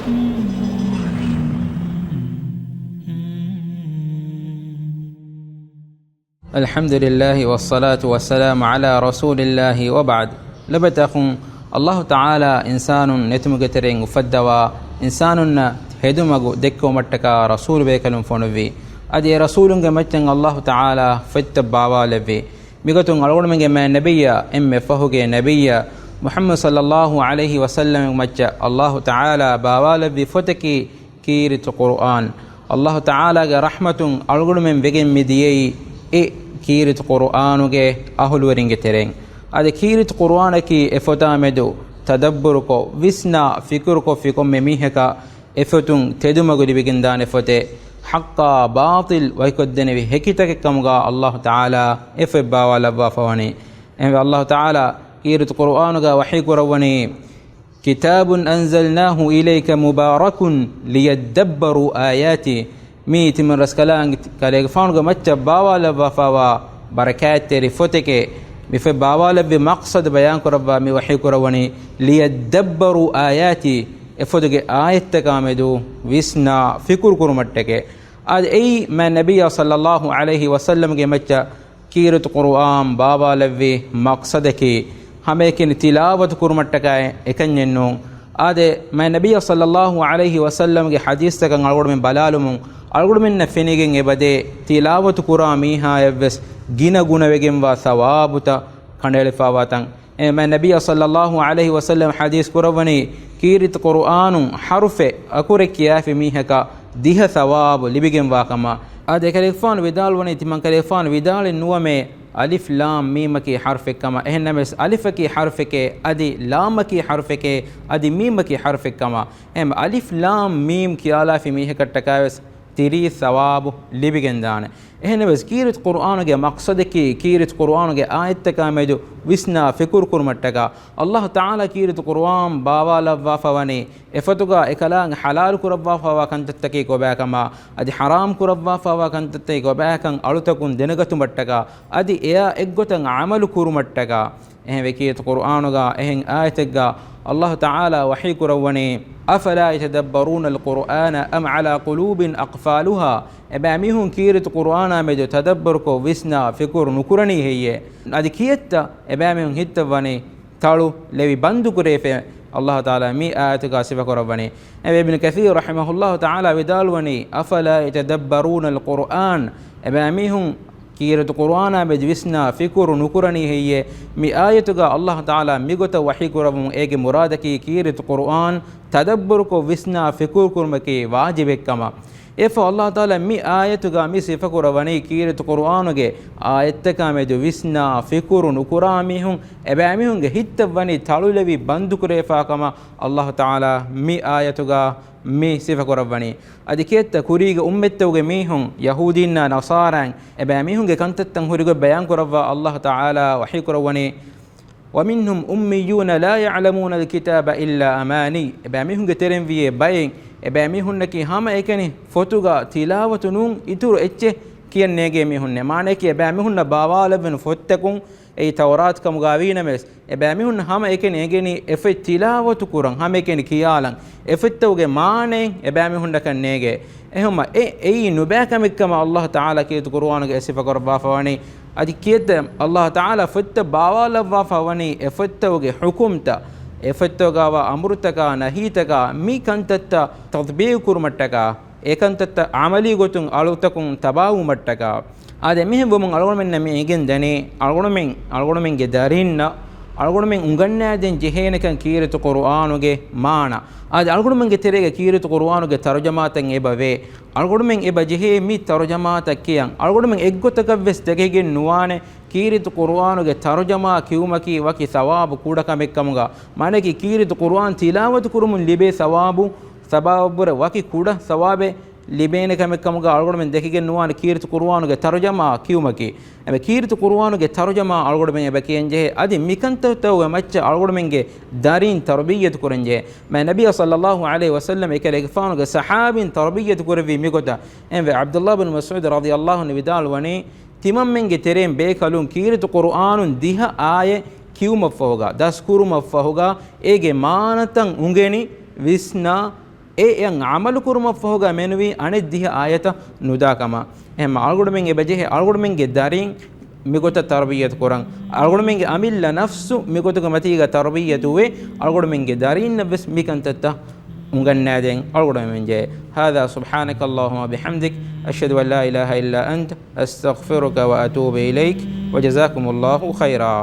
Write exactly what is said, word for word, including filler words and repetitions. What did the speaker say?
الحمد لله والصلاة والسلام على رسول الله وبعد. ލޮބުވެތި އަޚުން، ﷲ ތަޢާލާ އިންސާނުން ނެތުމުގެ ތެރެއިން އުފައްދަވާ، އިންސާނުންނަށް ހެދުމަގު ދެއްކެވުމަށްޓަކާ ރަސޫލު ބޭކަލުން ފޮނުއްވި. އަދި އެ ރަސޫލުންގެ މައްޗަށް ﷲ ތަޢާލާ ފޮތްތައް ބާވާލެއްވި. މިގޮތުން އަޅުގަނޑުމެންގެ މާތް ނަބިއްޔާ، އެންމެ ފަހުގެ ނަބިއްޔާ މުޙައްމަދު ޞައްލައްލާހު ޢަލައިހި ވަސައްލަމްގެ މައްޗަށް ﷲ ތަޢާލާ ބާވާލެއްވި ފޮތަކީ ކީރިތި ޤުރުއާން. ﷲ ތަޢާލާގެ ރަޙްމަތުން އަޅުގަނޑުމެން ވެގެން މި ދިޔައީ އެ ކީރިތި ޤުރުއާނުގެ އަހުލުވެރިންގެ ތެރެއިން. އަދި ކީރިތި ޤުރުއާނަކީ އެ ފޮތާ މެދު ތަދައްބުރުކޮށް، ވިސްނާ، ފިކުރުކޮށް ފިކޮންމެ މީހަކަށް އެ ފޮތުން ތެދުމަގު ލިބިގެންދާނެ ފޮތެއް. ޙައްޤާ ބާޠިލް ވަކިކޮށްދެނެވި ހެކިތަކެއް ކަމުގާ ﷲ ތަޢާލާ އެ ފޮތް ބާވާލައްވާފަވަނީ. އެހެންވެ، ﷲ ތަޢާލާ ކީރިތި ޤުރުއާނުގާ ވަޙީ ކުރައްވަނީ، كتاب أنزلناه إليك مبارك ليدبروا آياته. މީ ތިމަން ރަސްކަލާނގެ ކަލޭގެފާނުގެ މައްޗަށް ބާވާލައްވާފަވާ ބަރަކާތްތެރި ފޮތެކޭ. މި ފޮތް ބާވާލެއްވި މަޤްޞަދު ބަޔާން ކުރައްވާ މި ވަޙީ ކުރައްވަނީ، ليدبروا آياته، އެ ފޮތުގެ އާޔަތްތަކާ މެދު ވިސްނާ ފިކުރު ކުރުމަށްޓަކައި. އާދެ، އެއީ މާތް ނަބިއްޔާ ޞައްލައްލާހު ޢަލައިހި ވަސައްލަމްގެ މައްޗަށް ކީރިތި ޤުރުއާން ބާވާލެއްވި މަޤްޞަދަކީ، ހަމައެކަނި ތިލާވަތު ކުރުމަށްޓަކައި އެކަންޏެއް ނޫން. އާދެ، މާތް ނަބިއްޔާ ޞައްލައްލާހު ޢަލައިހި ވަސައްލަމްގެ ޙަދީޘްތަކަށް އަޅުގަނޑުމެން ބަލާލުމުން، އަޅުގަނޑުމެންނަށް ފެނިގެން އެބަދޭ، ތިލާވަތު ކުރާ މީހާޔަށްވެސް ގިނަ ގުނަވެގެންވާ ޘަވާބުތައް ކަނޑައެޅިފަވާތަން. އެ މާތް ނަބިއްޔާ ޞައްލައްލާހު ޢަލައިހި ވަސައްލަމް ޙަދީޘް ކުރައްވަނީ، ކީރިތި ޤުރުއާނު ޙަރުފެއް އަކުރެއް ކިޔާފި މީހަކަށް ދިހަ ޘަވާބު ލިބިގެންވާ ކަމަށް. އާދެ، ކަލޭގެފާނު ވިދާޅުވަނީ، ތިމަން ކަލޭގެފާނު ވިދާޅެއް ނުވަމޭ، އަލިފް ލާމް މީމަކީ ޙަރުފެއް ކަމަށް. އެހެންނަމަވެސް، އަލިފަކީ ޙަރުފެކޭ، އަދި ލާމަކީ ޙަރުފެކޭ، އަދި މީމަކީ ޙަރުފެއް ކަމަށް. އެހެން އަލިފް ލާމް މީމް ކިޔާލާފި މީހަކަށްޓަކާވެސް ތިރީސް ޘަވާބު ލިބިގެންދާނެ. އެހެންނަމަވެސް، ކީރިތި ޤުރުއާނުގެ މަޤްޞަދަކީ، ކީރިތި ޤުރުއާނުގެ އާޔަތްތަކާ މެދު ވިސްނާ ފިކުރު ކުރުމަށްޓަކާ. ﷲ ތަޢާލާ ކީރިތި ޤުރުއާން ބާވާލައްވާފަވަނީ، އެފޮތުގާ އެކަލާނގެ ޙަލާލު ކުރައްވާފަވާ ކަންތައްތަކީ ކޮބާކަމާ، އަދި ޙަރާމް ކުރައްވާފަވާ ކަންތައްތަކީ ކޮބާކަން އަޅުތަކުން ދެނެގަތުމަށްޓަކާ، އަދި އެއާ އެއްގޮތަށް ޢަމަލު ކުރުމަށްޓަކާ. އެހެންވެ، ކީރިތި ޤުރުއާނުގާ އެހެން އާޔަތެއްގާ ﷲ ތަޢާލާ ވަޙީ ކުރައްވަނީ، أفلا يتدبرون القرآن أم على قلوب أقفالها؟ އެބައިމީހުން ކީރިތި ޤުރުއާނާ މެދު ތަދައްބަރުކޮށް ވިސްނާ ފިކުރު ނުކުރަނީ ހެއްޔޭ؟ އަދި ކިއެއްތަ އެބައިމީހުން ހިތަށްވަނީ ތަޅު ލެވި ބަންދުކުރެވިފަ؟ ﷲ ތަޢާލާ މި އާޔަތުގާ ސިފަކުރައްވަނީ. އެ އިބްނު ކަޘީރު ރަޙިމަހުﷲ ތަޢާލާ ވިދާޅުވަނީ، أفلا يتدبرون القرآن؟ އެބައިމީހުން ކީރިތި ޤުރުއާނާ މެދު ވިސްނާ ފިކުރު ނުކުރަނީ ހެއްޔޭ؟ މި އާޔަތުގާ ﷲ ތަޢާލާ މިގޮތަށް ވަޙީ ކުރައްވުމުން އޭގެ މުރާދަކީ ކީރިތި ޤުރުއާން ތަދައްބުރުކޮށް ވިސްނާ ފިކުރު ކުރުމަކީ ވާޖިބެއް ކަމަށް. އެއަށްފަހު ﷲ ތަޢާލާ މި އާޔަތުގާ މި ސިފަކުރައްވަނީ ކީރިތި ޤުރުއާނުގެ އާޔަތްތަކާ މެދު ވިސްނާ ފިކުރު ނުކުރާ މީހުން، އެބައިމީހުންގެ ހިތްތައް ވަނީ ތަޅުލެވި ބަންދުކުރެވިފާ ކަމަށް ﷲ ތަޢާލާ މި އާޔަތުގާ މި ސިފަކުރައްވަނީ. އަދި ކިއެއްތަ ކުރީގެ އުއްމަތްތަކުގެ މީހުން، ޔަހޫދީންނާ ނަޞާރާއިން، އެބައިމީހުންގެ ކަންތައްތައް ހުރިގޮތް ބަޔާން ކުރައްވާ ﷲ ތަޢާލާ ވަޙީ ކުރައްވަނީ، ومنهم أميون لا يعلمون الكتاب إلا أماني. އެބައިމީހުންގެ ތެރެއިން ވިޔޭ ބައެއް، އެބައިމީހުންނަކީ ހަމަ އެކަނި ފޮތުގަ ތިލާވަތު ނޫން އިތުރު އެއްޗެއް ކިޔަން ނޭގޭ މީހުންނޭ. މާނައަކީ އެބައިމީހުންނަށް ބާވާލެއްވެން ފޮތްތަކުން އެއީ ތައުރާތު ކަމުގަ ވީނަމަވެސް، އެބައިމީހުން ހަމަ އެކަނި އެނގެނީ އެފޮތް ތިލާވަތު ކުރަން، ހަމަ އެކަނި ކިޔާލަން، އެފޮތްތަކުގެ މާނައެއް އެބައިމީހުންނަކަށް ނޭގޭ. އެހެންވީމަ އެ، އެއީ ނުބައި ކަމެއް ކަމަށް ﷲ ތަޢާލާ ކީރިތި ޤުރުއާނުގަ އެ ސިފަކުރައްވާފަވަނީ. އަދި ކިއެއްތަ ﷲ ތަޢާލާ ފޮތްތައް ބާވާލައްވާފަވަނީ އެފޮތްތަކުގެ ޙުކުމްތައް، އެފޮތްތަކުގަވާ އަމުރުތަކާ ނަހީތަކާ މި ކަންތައްތައް ތަޠްބީޤު ކުރުމަށްޓަކާ. އެކަންތައްތައް ޢަމަލީ ގޮތުން އަޅުތަކުން ތަބާވުމަށްޓަކާ. އާދެ، މިހެން ވުމުން އަޅުގަނޑުމެންނަށް މި އެނގެން ދަނީ، އަޅުގަނޑުމެން، އަޅުގަނޑުމެންގެ ދަރީންނަށް އަޅުގަނޑުމެން އުނގަންނައިދޭން ޖެހޭނެކަން ކީރިތި ޤުރުއާނުގެ މާނަ. އާދެ، އަޅުގަނޑުމެންގެ ތެރޭގަ ކީރިތި ޤުރުއާނުގެ ތަރުޖަމާތައް އެބަ ވޭ. އަޅުގަނޑުމެން އެބަ ޖެހޭ މި ތަރުޖަމާތައް ކިޔަން. އަޅުގަނޑުމެން އެއްގޮތަކަށްވެސް ދެކިގެން ނުވާނެ، ކީރިތި ޤުރުއާނުގެ ތަރުޖަމާ ކިޔުމަކީ ވަކި ޘަވާބު ކުޑަ ކަމެއް ކަމުގަ. މާނައަކީ ކީރިތި ޤުރުއާން ތިލާވަތު ކުރުމުން ލިބޭ ޘަވާބު ސަބާބަށްވުރެ ވަކި ކުޑަ ސަވާބެއް ލިބޭނެ ކަމެއް ކަމުގަ އަޅުގަނޑުމެން ދެކިގެން ނުވާނެ ކީރިތި ޤުރުއާނުގެ ތަރުޖަމާ ކިޔުމަކީ. އެބަ ކީރިތި ޤުރުއާނުގެ ތަރުޖަމާ އަޅުގަނޑުމެން އެބަ ކިޔަން ޖެހޭ. އަދި މިކަންތައްތަކުގެ މައްޗަށް އަޅުގަނޑުމެންގެ ދަރީން ތަރުބިއްޔަތު ކުރަން ޖެހޭ. މާތް ނަބިއްޔާ ޞައްލައްލާހު ޢަލައިހި ވަސައްލަމް އެކަލޭގެފާނުގެ ޞަޙާބީން ތަރުބިއްޔަތު ކުރެއްވީ މިގޮތަށް. އެހެންވެ، ޢަބްދުﷲ ބިން މަސްޢޫދު ރަޟިޔަﷲ ޢަންހު ވިދާޅުވަނީ، ތިމަންމެންގެ ތެރެއިން ބޭކަލުން ކީރިތި ޤުރުއާނުން ދިހަ އާޔަތް ކިޔުމަށްފަހުގަ، ދަސްކުރުމަށްފަހުގަ، އޭގެ މާނަތައް އުނގެނި، ވިސްނާ، އެ އެއަށް ޢަމަލު ކުރުމަށްފަހުގަ މެނުވީ އަނެއް ދިހަ އާޔަތަށް ނުދާ ކަމަށް. އެހެންމަ އަޅުގަނޑުމެން އެބަޖެހޭ އަޅުގަނޑުމެންގެ ދަރީން މިގޮތަށް ތަރުބިއްޔަތު ކުރަން. އަޅުގަނޑުމެންގެ އަމިއްލަ ނަފްސު މިގޮތުގެ މަތީގަ ތަރުބިއްޔަތުވެ، އަޅުގަނޑުމެންގެ ދަރީންނަށްވެސް މިކަންތައްތައް އުނގަންނާދޭން އަޅުގަނޑުމެން ޖެހޭ. هذا سبحانك اللهم وبحمدك، أشهد أن لا إله إلا أنت، أستغفرك وأتوب إليك، وجزاكم الله خيرا.